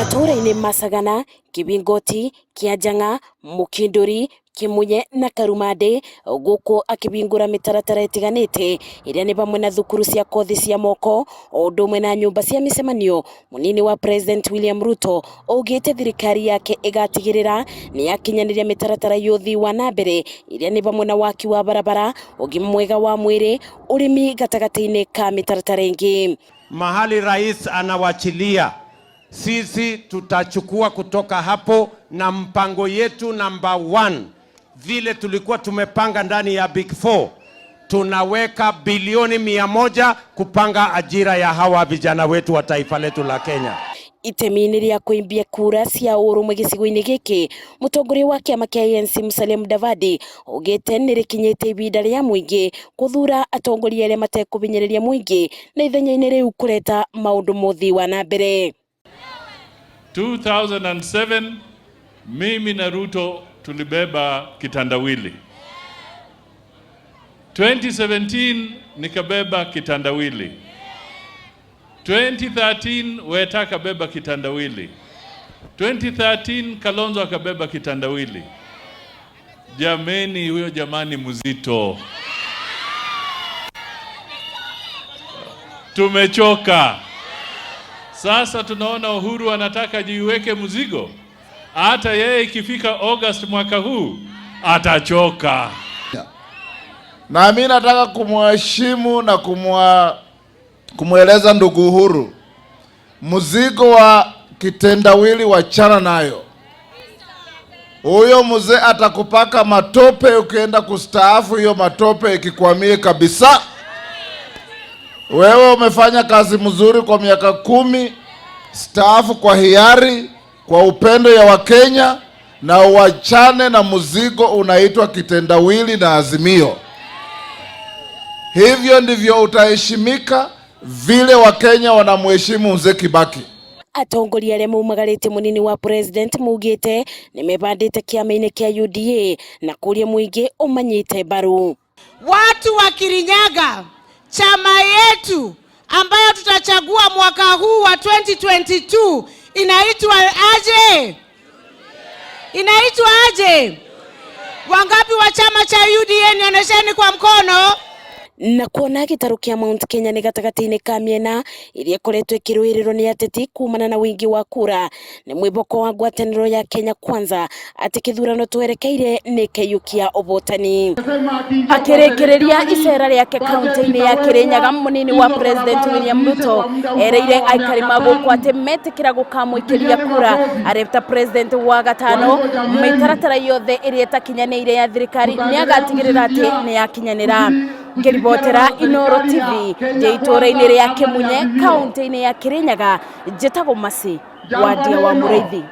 Matũũra-inĩ ma Sagana, Kibingoti, Kianjang'a, Mukinduri, Kimunye na Karumandĩ gũkũ akĩhingũra mĩtaratara ĩtiganĩte ĩrĩa nĩ hamwe na thukuru cia kothi cia moko o ũndũ ũmwe na nyũmba cia mĩcemanio. Mũnini wa President William Ruto augĩte thirikari yake ĩgatigĩrĩra nĩ yakinyanĩria mĩtaratara ya ũthii wa na mbere ĩrĩa nĩ hamwe na waki wa barabara, ũgima mwega wa mwĩrĩ, ũrĩmi gatagatĩ-inĩ ka mĩtaratara ĩngĩ. Mahali rais anawachilia sisi tutachukua kutoka hapo, na mpango yetu namba one, vile tulikuwa tumepanga ndani ya Big Four, tunaweka bilioni 100 kupanga ajira ya hawa vijana wetu wa taifa letu la Kenya. Itemi-inĩ rĩa kũimbia kura cia ũrũmwe gĩcigo-inĩ gĩkĩ, mũtongoria wa kĩama kĩa ANC Musalia Mudavadi augĩte nĩ rĩkinyĩte ihinda rĩa mũingĩ gũthura atongoria arĩa matekũhinyĩrĩria mũingĩ na ithenya-inĩ rĩu kũreta maũndũ ma ũthii wa na mbere. 2007 mimi na Ruto tulibeba kitandawili. 2017 nikabeba kitandawili. 2013 Weta akabeba kitandawili. 2013 Kalonzo akabeba kitandawili. Jameni, huyo jamani mzito. Tumechoka. Sasa tunaona Uhuru anataka jiweke mzigo. Hata yeye ikifika August mwaka huu atachoka. Na mimi nataka kumheshimu na kumweleza ndugu Uhuru, mzigo wa kitendawili wachana nayo. Huyo mzee atakupaka matope ukienda kustaafu, hiyo matope ikikwamie kabisa. Wewe umefanya kazi mzuri kwa miaka 10, staafu kwa hiari, kwa upendo ya Wakenya, na uachane na mzigo unaitwa kitendawili na Azimio. Hivyo ndivyo utaheshimika vile Wakenya wanamheshimu mzee Kibaki. Atongoria arĩa maumagarĩte mũnini wa president maugĩte nĩmebandĩte kĩama-inĩ kĩa UDA na kũria mũingĩ ũmanyite mbaru. Watu wa Kirinyaga, chama yetu ambayo tutachagua mwaka huu wa 2022 inaitwa aje? Inaitwa aje? Wangapi wa chama cha UDA nionyesheni kwa mkono. Na kuona gĩtarũ kĩa Mount Kenya nĩ gatagatĩ-inĩ ka mĩena ĩrĩa ĩkoretwo ĩkĩrũĩrĩrwo nĩ ateti kumana na ũingĩ wa kura, nĩ mwĩhoko wa ngwatanĩro ya Kenya Kwanza atĩ kĩthurano twerekeire nĩ kĩiyũkia ũhotani. Akĩrĩkĩrĩria icera rĩake kaunti-inĩ ya Kirinyaga, mũnini wa President William Ruto ereire aikari ma gũkũ atĩ metĩkĩra gũkamũikĩria kura arĩ ta president wa gatano, mĩtaratara yothe ĩrĩa ĩtakinyanĩire ya thirikari nĩ agatigĩrĩra atĩ nĩ yakinyanĩra. Ngĩribotera Inooro TV ndĩ itũũra-inĩ rĩa Kĩmunye kaunti-inĩ ya Kirinyaga, njĩtagwo Mercy Wandia wa Mũrĩithi.